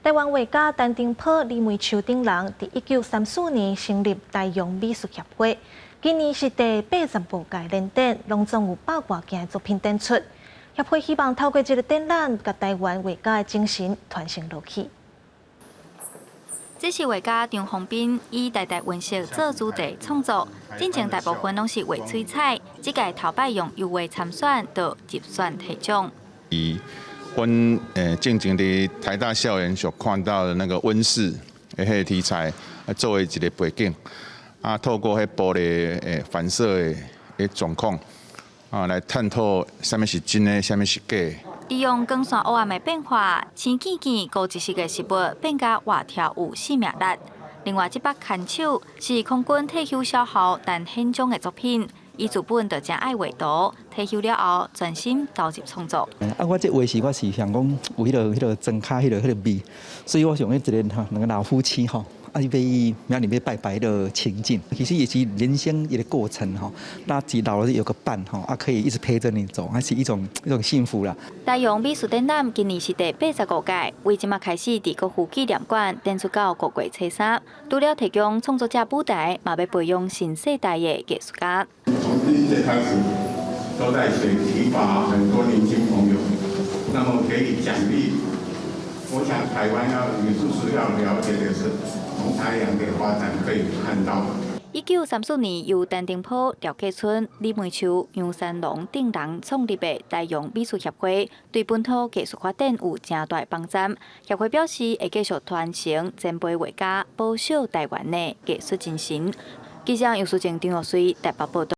台灣畫家陳澄波、李梅秋等人，佇1934年成立台陽美術協會。今年是第85屆聯展，攏總有百外件作品展出。協會希望透過這个展覽，共台灣畫家的精神傳承落去。這是畫家張宏斌以台大溫室做主題創作，進前大部分攏是畫水彩，這屆頭擺用油畫參選，就入選提獎。以阮進前佇台大校園所看到的那個溫室的彼个題材，作為一个背景，啊，透過彼玻璃反射的狀況，啊，來探討啥物是真的，啥物是假的。利用光線黑暗的變化，青見見高知識的食物變甲活跳有生命力。另外，這幅牽手是空軍退休少校陳顯章的作品。伊自本就誠愛畫圖，退休了後專心投入創作。啊，我這畫是我是想講有彼个莊跤彼个味，所以我想講一个吼兩个老夫妻吼，啊，欲明仔日欲拜拜的情景，其實也是人生一个過程吼。那一老了有個伴吼，啊，可以一直陪着你走，還是一種幸福啦。台陽美術展覽今年是第85屆，為這馬開始佇國父紀念館展出到5月初3。除了提供創作者舞台，嘛欲培養新世代的藝術家。從第一屆開始，都在選提拔很多年輕朋友，那麼給予獎勵。我想台灣要美術師要了解的是，從台陽的發展可以看到。1934年由陳澄波、廖繼春、李梅秋、楊三龍等人創立的台陽美術協會，對本土藝術發展有誠大幫助。協會表示會繼續傳承前輩畫家保守台灣的藝術精神。記者楊淑靜、張玉水台北報道。